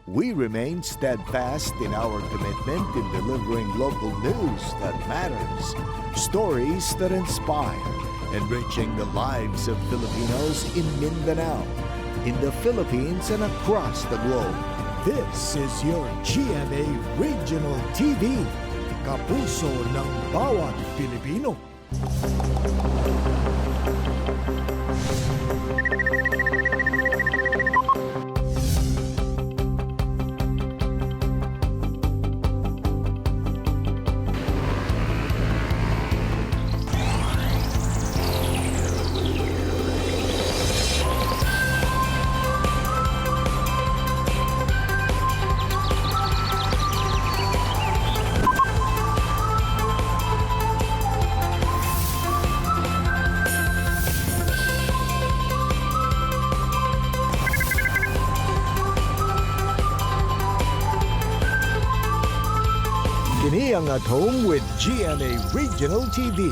We remain steadfast in our commitment in delivering local news that matters, stories that inspire, enriching the lives of Filipinos in Mindanao, in the Philippines, and across the globe. This is your GMA Regional TV, kapuso ng bawat Pilipino. Kini ang At Home with GMA Regional TV.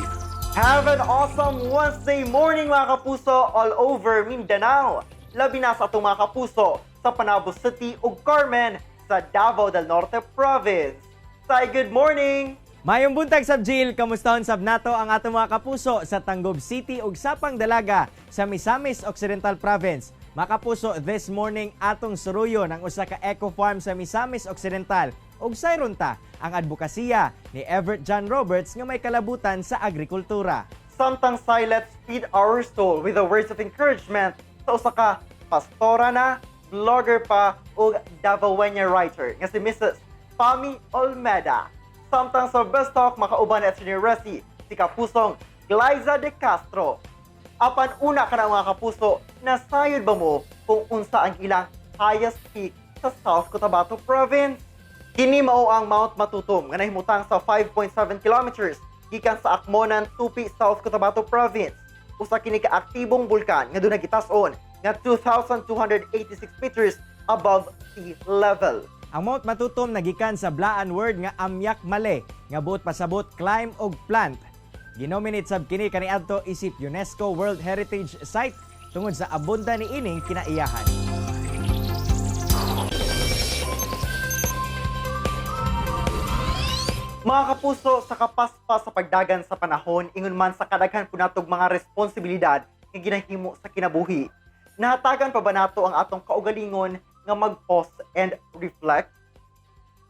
Have an awesome Wednesday morning, mga kapuso, all over Mindanao. Labi na sa atong mga kapuso sa Panabo City ug Carmen sa Davao del Norte Province. Say good morning! Mayong buntag sab, Jill, kamustahon sab nato ang atong mga kapuso sa Tangub City ug Sapang Dalaga sa Misamis Occidental Province. Mga kapuso, this morning atong suruyon ang usa ka eco farm sa Misamis Occidental ug sayron ta ang advokasya ni Everett John Roberts nga may kalabutan sa agrikultura. Samtang say, let's feed our soul with the words of encouragement sa usa ka pastora na, blogger pa ug Davaoeña writer nga si Mrs. Pami Olmeda. Samtang sa Best Talk, makauban ni Atty. Resi, si kapusong Glyza De Castro. Apan una ka na, mga kapuso, nasayod ba mo kung unsa ang ilang highest peak sa South Cotabato Province? Kini mao ang Mount Matutum nga nahimutang sa 5.7 kilometers gikan sa Akmonan, Tupi, South Cotabato Province. Usa kini ka aktibong bulkan nga dunay gitas-on nga 2,286 meters above sea level. Ang Mount Matutum nagikan sa Blaan word nga Amyak Male nga buot pasabot climb og plant. Ginominate sab kini kaniadto isip UNESCO World Heritage Site tungod sa abunda ni ining kinaiyahan. Mga kapuso, sa kapaspas sa pagdagan sa panahon, ingon man sa kadaghan po natog mga responsibilidad nga ginahimo sa kinabuhi. Nahatagan pa ba nato ang atong kaugalingon nga mag-pause and reflect?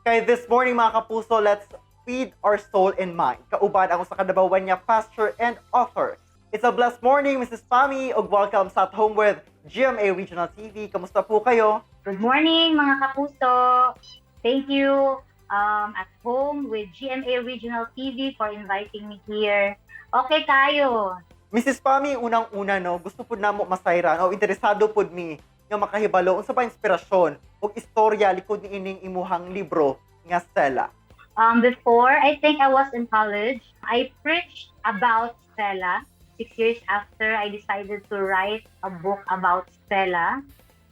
Kay this morning, mga kapuso, let's feed our soul and mind. Kauban ang usa ka Davaoeña pastor and author. It's a blessed morning, Mrs. Pami, ug welcome sa At Home with GMA Regional TV. Kamusta po kayo? Good morning, mga kapuso. Thank you, At Home with GMA Regional TV, for inviting me here. Okay tayo. Mrs. Pami, unang-una, no, gusto pud namo masayran o interesado pud mi nga makahibalo unsa ba inspirasyon o istorya likod ni ining imuhang libro nga Sela. Before, I think I was in college, I preached about Selah. 6 years after, I decided to write a book about Selah.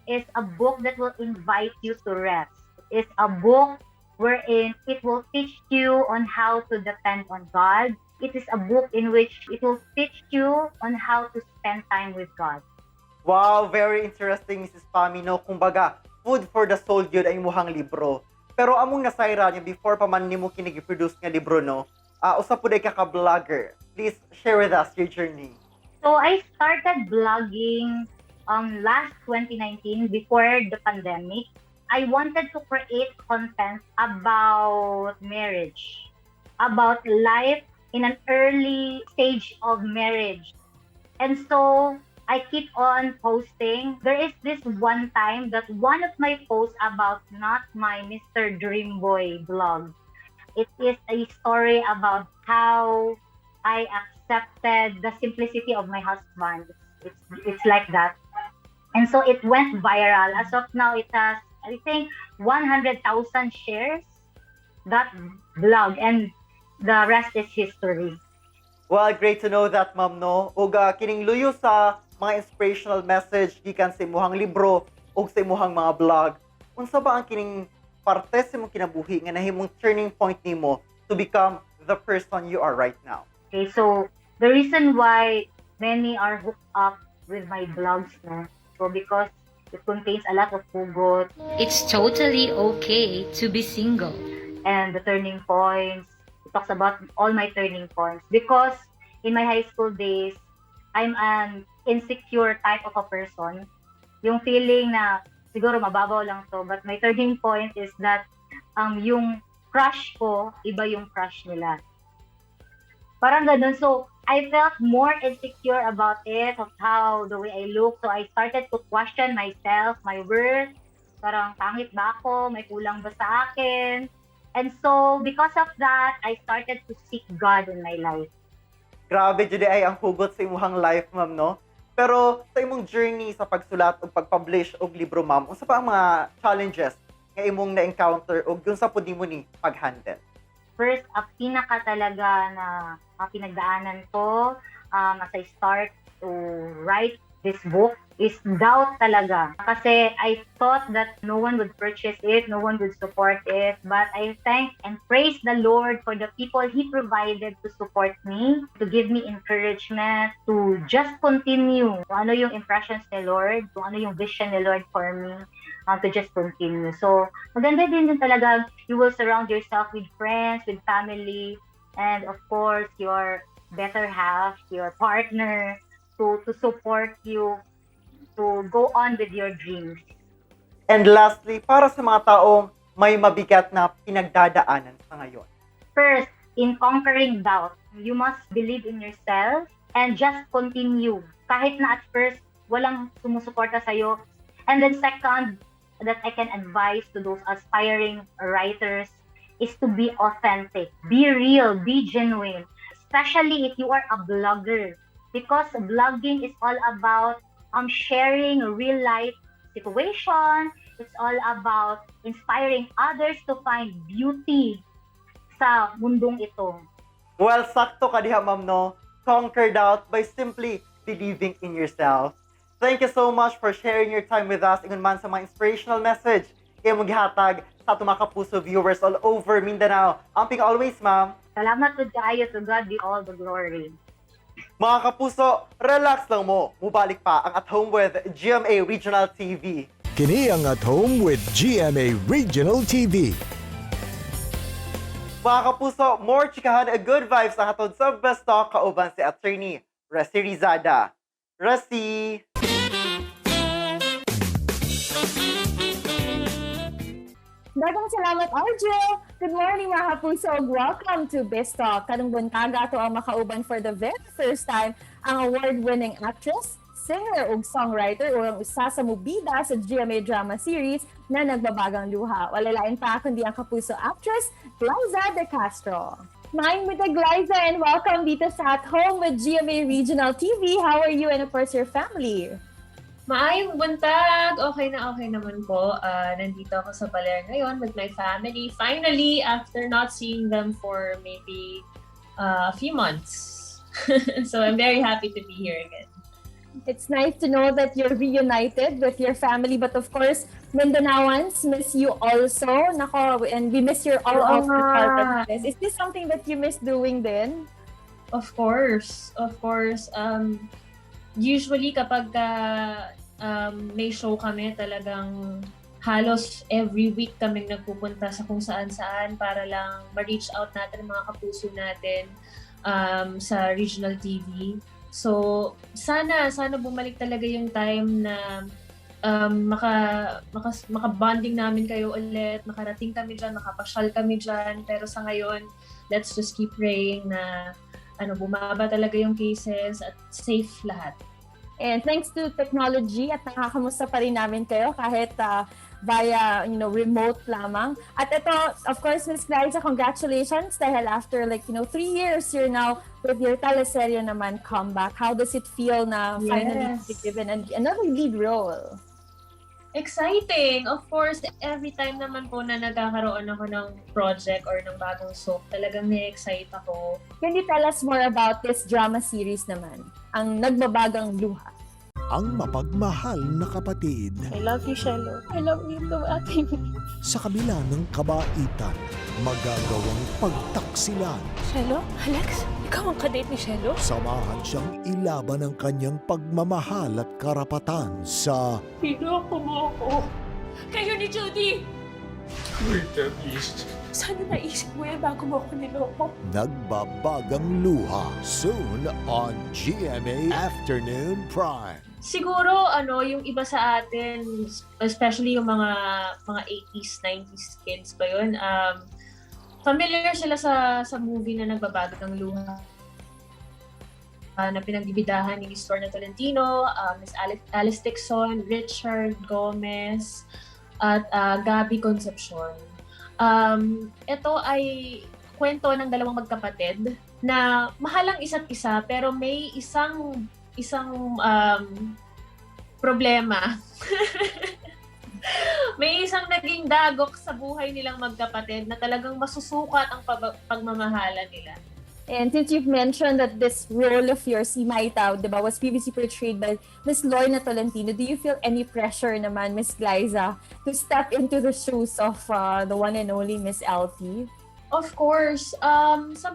It's a book that will invite you to rest. It's a book wherein it will teach you on how to depend on God. It is a book in which it will teach you on how to spend time with God. Wow, very interesting, Mrs. Pami, no. Kumbaga, food for the soul gyud ang imuhang libro. Pero among nasayran niya before pa man nimo kini produce nga libro, no. Usa pud ay ka ka blogger. Please share with us your journey. So I started blogging last 2019 before the pandemic. I wanted to create content about marriage, about life in an early stage of marriage. And so I keep on posting. There is this one time that one of my posts about Not My Mr. Dreamboy blog. It is a story about how I accepted the simplicity of my husband. It's like that. And so it went viral. As of now, it has, I think, 100,000 shares, that blog. And the rest is history. Well, great to know that, ma'am, no? Ug kining luyo sa mga inspirational message gikan sa imuhang libro ug sa imuhang mga blog, unsa ba ang kining parte sa imong kinabuhi nga nahimong turning point nimo to become the person you are right now? Okay, so the reason why many are hooked up with my blogs, no? So because It contains a lot of hugot It's totally okay to be single. And the turning points. It talks about all my turning points because in my high school days, I'm an insecure type of a person. Yung feeling na siguro mababaw lang to, but my turning point is that yung crush ko, iba yung crush nila. Parang ganun. So, I felt more insecure about it, of how the way I look. So, I started to question myself, my worth. Parang pangit ba ako? May kulang ba sa akin? And so, because of that, I started to seek God in my life. Grabe jud ay ang hugot sa imuhang life, ma'am, no? Pero sa imong journey sa pagsulat ug pag-publish og libro, ma'am, unsa pa ang mga challenges nga imong na-encounter ug unsa pud nimo ni pag-handle? First, ang pinaka talaga na mga pinagdaanan ko as I start to write this book is doubt talaga. Kasi I thought that no one would purchase it, no one would support it. But I thank and praise the Lord for the people He provided to support me, to give me encouragement, to just continue. Kung ano yung impressions ni Lord, kung ano yung vision ni Lord for me, to just continue. So, maganda din talaga, you will surround yourself with friends, with family, and of course, your better half, your partner, to support you to go on with your dreams. And lastly, para sa mga taong may mabigat na pinagdadaanan sa ngayon. First, in conquering doubt, you must believe in yourself and just continue. Kahit na at first, walang sumusuporta sa'yo. And then second, that I can advise to those aspiring writers is to be authentic, be real, be genuine. Especially if you are a blogger. Because blogging is all about sharing real life situation. It's all about inspiring others to find beauty sa mundong ito. Well, sakto ka diha, ma'am, no? Conquer doubt by simply believing in yourself. Thank you so much for sharing your time with us. Ingon man sa mga inspirational message kay gihatag sa atong mga kapuso viewers all over Mindanao. Amping always, ma'am. Salamat pud kaayo. To God be all the glory. Mga kapuso, relax lang mo. Mubalik pa ang At Home with GMA Regional TV. Kini ang At Home with GMA Regional TV. Mga kapuso, more chikahan, good vibes ang hatod sa Best Talk kauban si Attorney Resi Rizada. Resi! Daghang salamat, Arjo! Good morning, mga kapuso! Welcome to Best Talk. Karong buntaga ato ang makauban for the very first time ang award-winning actress, singer ug songwriter ug ang usa sa mubida sa GMA drama series na Nagbabagang Luha. Wala lain pa kundi ang kapuso actress, Glaiza De Castro. Maayong buntag, Glaiza, and welcome dito sa At Home with GMA Regional TV. How are you and, of course, your family? Maayong buntag! Okay na okay naman po. Nandito ako sa Baler ngayon with my family. Finally, after not seeing them for maybe a few months. So I'm very happy to be here again. It's nice to know that you're reunited with your family, but of course, Mindanaoans miss you also. Nako, and we miss your all Oo of the part of nga. This. Is this something that you miss doing then? Of course, of course. Usually kapag may show kami, talagang halos every week kaming nagpupunta sa kung saan-saan para lang ma-reach out natin ang mga kapuso natin sa regional TV. So, sana bumalik talaga yung time na maka-bonding namin kayo ulit, makarating kami dyan, makapasyal kami dyan. Pero sa ngayon, let's just keep praying na ano, bumaba talaga yung cases at safe lahat. And thanks to technology at nakakamusta pa rin namin kayo kahit via remote lamang. At ito, of course, Miss Glaiza, congratulations dahil after like 3 years, you're now with your teleserye naman comeback. How does it feel na finally be given another lead role? Exciting! Of course, every time naman po na nagkakaroon ako ng project or ng bagong soap, talagang na-excite ako. Can you tell us more about this drama series naman, ang Nagbabagang Luha? Ang mapagmahal na kapatid. I love you, Shelo. I love you too, Ate. Sa kabila ng kabaitan, magagawang pagtaksilan. Shelo? Alex? Ikaw ang kadate ni Shelo? Samahan siyang ilaban ang kanyang pagmamahal at karapatan sa Niloko mo ako. Kayo ni Judy! Wait, please. Sana naisip mo yan bago mo ako niloko. Nagbabagang Luha, soon on GMA Afternoon Prime. Siguro ano, yung iba sa atin, especially yung mga 80s, 90s kids ba yun, familiar sila sa movie na Nagbabagang Luha na pinagbibidahan ni Miss Lorna Tolentino, Miss Alice Dixon, Richard Gomez, at Gabby Concepcion. Ito ay kwento ng dalawang magkapatid na mahal ang isa't isa pero may isang isang problema. May isang naging dagok sa buhay nilang magkapatid na talagang masusukat ang pagmamahalan nila. And since you've mentioned that this role of yours, si Maita, di ba, was previously portrayed by Miss Lorna Tolentino, do you feel any pressure naman, Miss Glaiza, to step into the shoes of the one and only Miss LT? Of course, sa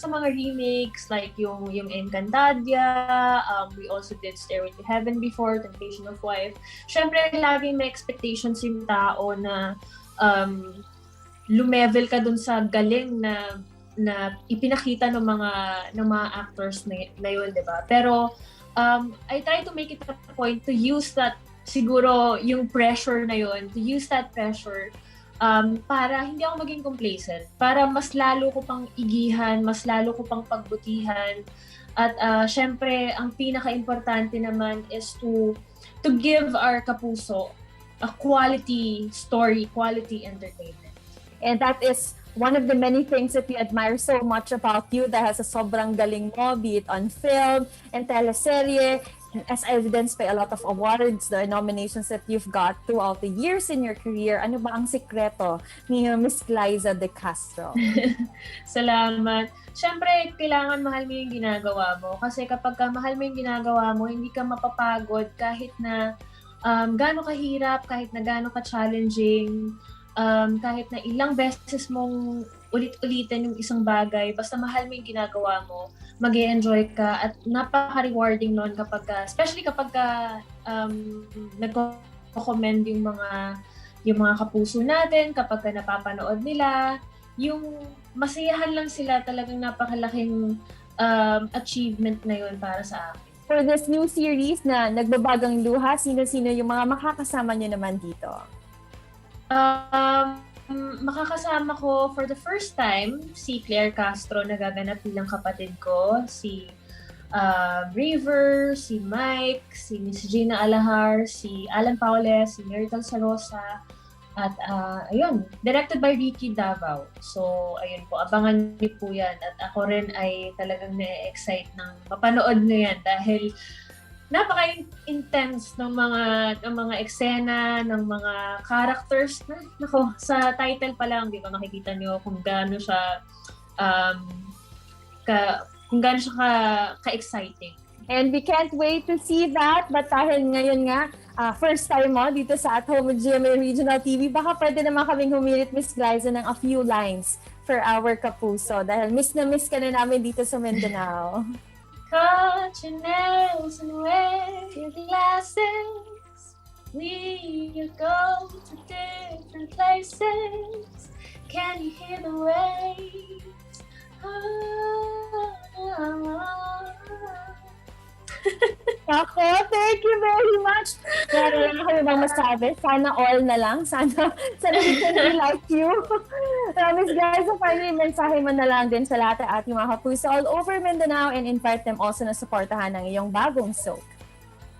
mga remakes like yung Encantadia, we also did Stairway to Heaven before, Temptation of Wife. Syempre, laging may expectations yung tao na lumevel ka dun sa galing na ipinakita ng mga actors na yun, 'di ba? Pero I try to make it a point to use that, siguro yung pressure na yun, to use that pressure para hindi ako maging complacent, para mas lalo ko pang igihan, mas lalo ko pang pagbutihan. At syempre, ang pinaka-importante naman is to give our kapuso a quality story, quality entertainment. And that is one of the many things that we admire so much about you dahil sa sobrang galing mo, be it on film and teleserye, as evidenced by a lot of awards, the nominations that you've got throughout the years in your career. Ano ba ang sikreto ni Miss Glaiza de Castro? Salamat. Siyempre, kailangan mahal mo yung ginagawa mo. Kasi kapag ka mahal mo yung ginagawa mo, hindi ka mapapagod kahit na gaano kahirap, kahit na gaano ka-challenging, kahit na ilang beses mong ulit-ulitin yung isang bagay, basta mahal mo yung ginagawa mo, mag enjoy ka at napaka-rewarding nun kapag ka, especially kapag ka, nagko-commend yung mga kapuso natin, kapag ka napapanood nila, yung masiyahan lang sila, talagang napakalaking achievement na yun para sa akin. For this new series na Nagbabagang Luha, sino-sino yung mga makakasama nyo naman dito? Makakasama ko for the first time si Claire Castro na gaganap bilang kapatid ko, si River, si Mike, si Miss Gina Alajar, si Alan Paules, si Merital Sarosa, at ayun, directed by Ricky Davao. So, ayun po, abangan niyo po yan. At ako rin ay talagang na-excite ng mapanood niyo yan dahil napaka-intense ng mga eksena, ng mga characters. Na, nako, sa title pa lang, di ba, makikita niyo kung gaano siya ka-exciting. And we can't wait to see that. But dahil ngayon nga, first time mo dito sa At Home with GMA Regional TV, baka pwede naman kaming humirit, Miss Glaiza, ng a few lines for our kapuso. Dahil miss na miss ka na namin dito sa Mindanao. Cut your nails and wear your glasses. We go to different places. Can you hear the waves? Ah, ah, ah. Ako, thank you very much. Pero wala kayo bang masabi? Sana all na lang. Sana we can be like you. Miss Glaiza, finally, mensahe mo na lang din sa lahat ng ating mga kapuso all over Mindanao and invite them also na suportahan ang iyong bagong soap.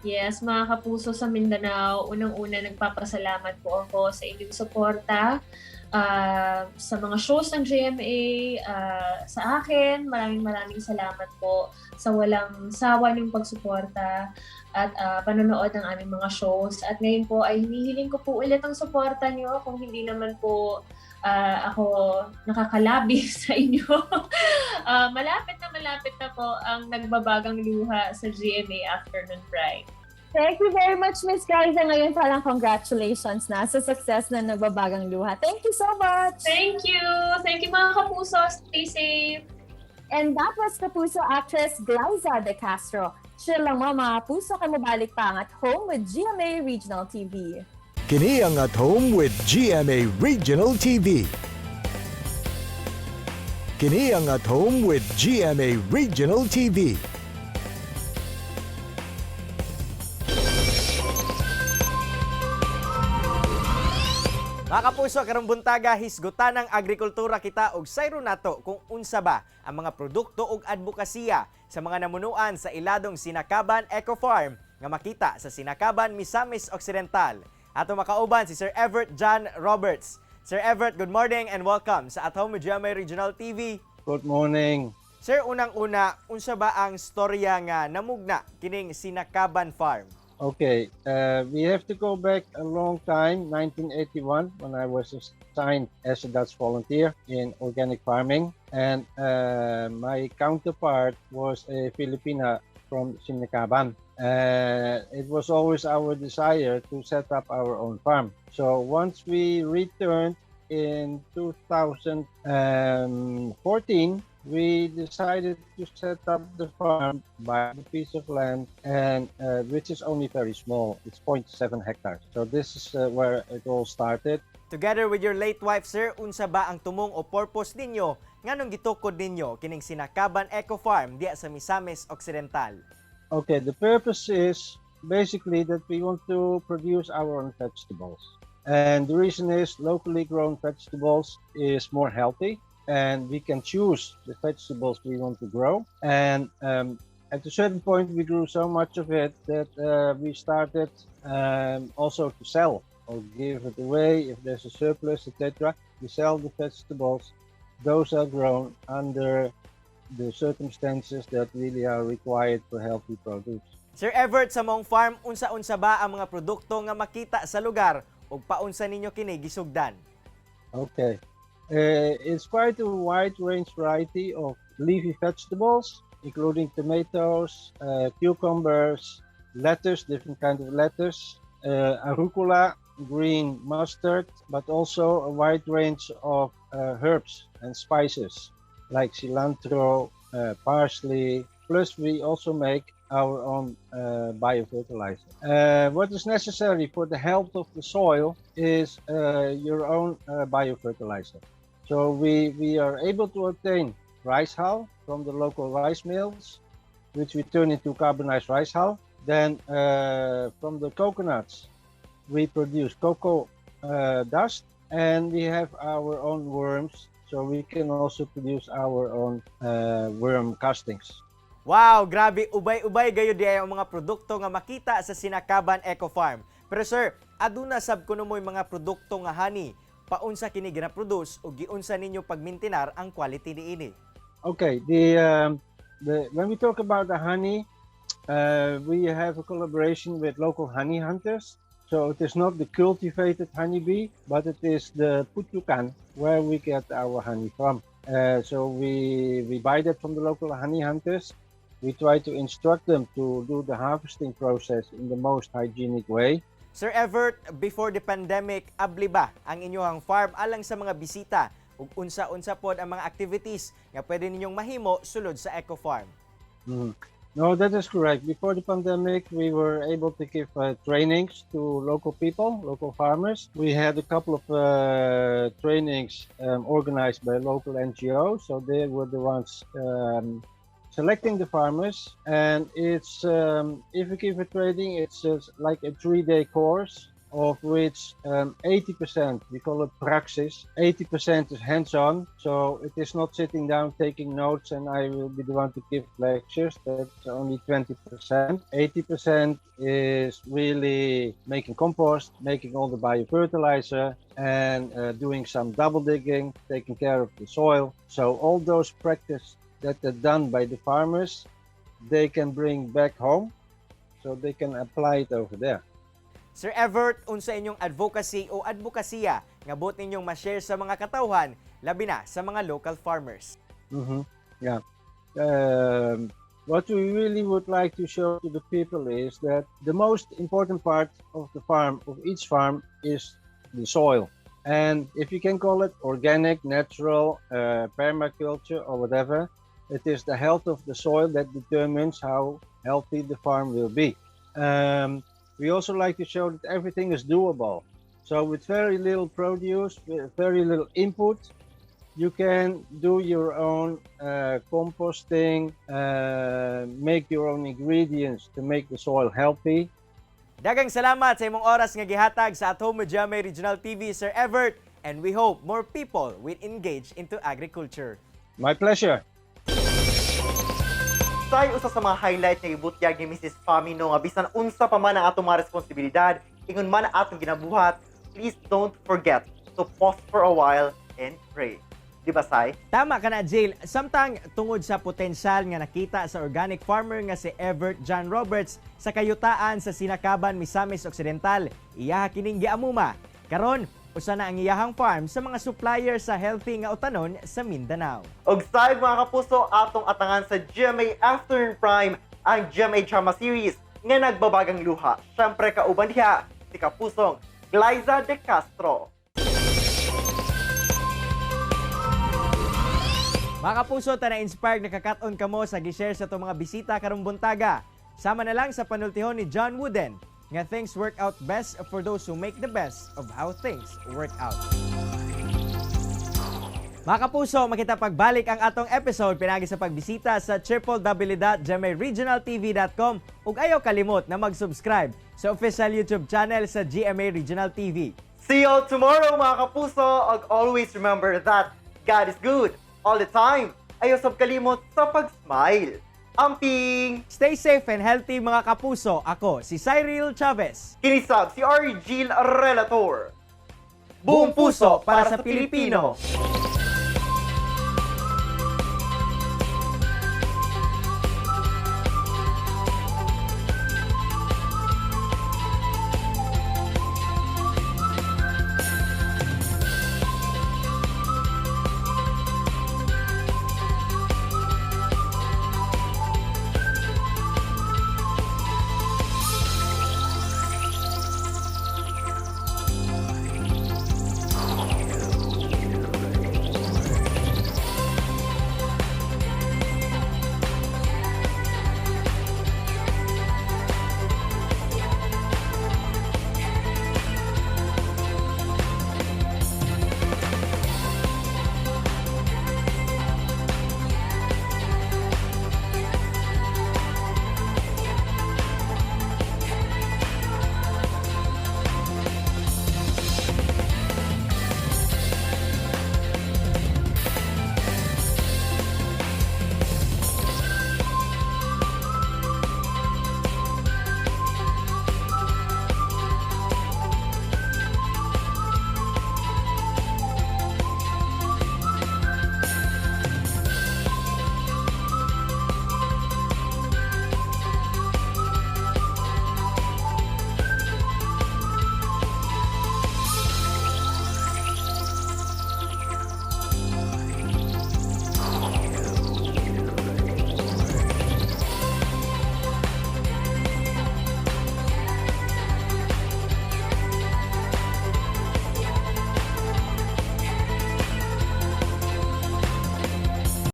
Yes, mga kapuso sa Mindanao, unang-una, nagpapasalamat po ako sa inyong suporta. Sa mga shows ng GMA, sa akin, maraming maraming salamat po sa walang sawa niyong pagsuporta at panonood ng aming mga shows. At ngayon po ay hinihiling ko po ulit ang suporta niyo kung hindi naman po ako nakakalabi sa inyo. Malapit na po ang Nagbabagang Luha sa GMA Afternoon Prime. Thank you very much, Miss Glaiza. Ngayon pa lang, congratulations na sa success na Nagbabagang Luha. Thank you so much! Thank you! Thank you, mga kapuso! Stay safe! And that was Kapuso actress Glaiza De Castro. Chill lang mo, mga kapuso, kay mobalik pa ang At Home with GMA Regional TV. Kini ang At Home with GMA Regional TV. Kini ang At Home with GMA Regional TV. Mga kapuso, karong buntaga hisgutan ng agrikultura kita og sayro nato kung unsa ba ang mga produkto ug advokasya sa mga namunuan sa iladong Sinakaban Eco Farm nga makita sa Sinakaban, Misamis Occidental. Ato makauban si Sir Everett John Roberts. Sir Everett, good morning and welcome sa At Home with GMA Regional TV. Good morning. Sir, unang-una, unsa ba ang storya nga namugna kining Sinakaban Farm? Okay, we have to go back a long time, 1981, when I was assigned as a Dutch volunteer in organic farming. And my counterpart was a Filipina from Sinakaban. It was always our desire to set up our own farm. So once we returned in 2014, we decided to set up the farm, buy a piece of land, and which is only very small. It's 0.7 hectares. So this is where it all started. Together with your late wife, sir, unsa ba ang tumong o purpose ninyo nganong gitukod ninyo kining Sinakaban Eco Farm diya sa Misamis Occidental? Okay, the purpose is basically that we want to produce our own vegetables. And the reason is locally grown vegetables is more healthy and we can choose the vegetables we want to grow. And at a certain point, we grew so much of it that we started also to sell or give it away if there's a surplus, etc. We sell the vegetables. Those are grown under the circumstances that really are required for healthy produce. Sir Everett, sa maong farm, unsa-unsa ba ang mga produkto nga makita sa lugar ug paunsa ninyo kini gisugdan? Okay. It's quite a wide range variety of leafy vegetables, including tomatoes, cucumbers, lettuce, different kind of lettuce, arugula, green mustard, but also a wide range of herbs and spices like cilantro, parsley. Plus, we also make our own biofertilizer. What is necessary for the health of the soil is your own biofertilizer. So we are able to obtain rice hull from the local rice mills, which we turn into carbonized rice hull. Then from the coconuts, we produce cocoa dust, and we have our own worms, so we can also produce our own worm castings. Wow, grabe, ubay-ubay gayud diay ang mga produkto nga makita sa Sinakaban Eco Farm. Pero sir, aduna sab kuno mo'y mga produkto nga honey. Paunsa kini gina-produce ug giunsa ninyo pagmintinar ang quality niini? Okay, the when we talk about the honey, we have a collaboration with local honey hunters. So it is not the cultivated honeybee, but it is the putukan where we get our honey from. So we buy that from the local honey hunters. We try to instruct them to do the harvesting process in the most hygienic way. Sir Everett, before the pandemic, abli ba ang inyong farm alang sa mga bisita ug unsa-unsa pod ang mga activities nga pwede ninyong mahimo sulod sa Eco Farm? No, that is correct. Before the pandemic, we were able to give trainings to local people, local farmers. We had a couple of trainings organized by local NGOs. So they were the ones selecting the farmers. And it's if we give a training, it's like a 3-day course. Of which 80%, we call it praxis, 80% is hands-on. So it is not sitting down taking notes and I will be the one to give lectures. That's only 20%. 80% is really making compost, making all the biofertilizer, and doing some double digging, taking care of the soil. So all those practice that are done by the farmers, they can bring back home so they can apply it over there. Sir Evert, unsa inyong advocacy o advokasya nga buot ninyong ma-share sa mga katawhan, labi na sa mga local farmers? Yeah. What we really would like to show to the people is that the most important part of the farm, of each farm, is the soil. And if you can call it organic, natural, permaculture, or whatever, it is the health of the soil that determines how healthy the farm will be. We also like to show that everything is doable. So with very little produce, with very little input, you can do your own composting, make your own ingredients to make the soil healthy. Daghang salamat sa imong oras nga gihatag sa At Home with GMA Regional TV, Sir Evert, and we hope more people will engage into agriculture. My pleasure. Say usa sa mga highlight nga gibutyag ni Mrs. Pami no nga bisan unsa pa man ang atong mga responsibilidad, ingon man ang atong ginabuhat, please don't forget to pause for a while and pray. Di ba, Sai? Tama ka na, Jill. Samtang tungod sa potensyal nga nakita sa organic farmer nga si Evert John Roberts sa kayutaan sa Sinakaban, Misamis Occidental, iyaha kining giamuma. Karon, usa na ang iyahang farm sa mga supplier sa healthy nga utanon sa Mindanao. Og say mga kapuso, atong atangan sa GMA Afternoon Prime ang GMA Drama Series nga nagbabagang luha. Siyempre kauban diha si kapusong Glyza De Castro. Mga kapuso, ta na-inspired nakakat-on kamo sa gi-share sa atong mga bisita karong buntaga. Sama na lang sa panultihon ni John Wooden nga things work out best for those who make the best of how things work out. Mga kapuso, makita pagbalik ang atong episode pinagi sa pagbisita sa www.gmaregionaltv.com ug ayaw kalimot na mag-subscribe sa official YouTube channel sa GMA Regional TV. See you all tomorrow, mga kapuso! Ug always remember that God is good all the time. Ayaw sab kalimot sa pag-smile. Amping! Stay safe and healthy, mga kapuso. Ako si Cyril Chavez. Kini sab si Argil Relator. Buong puso para sa Pilipino.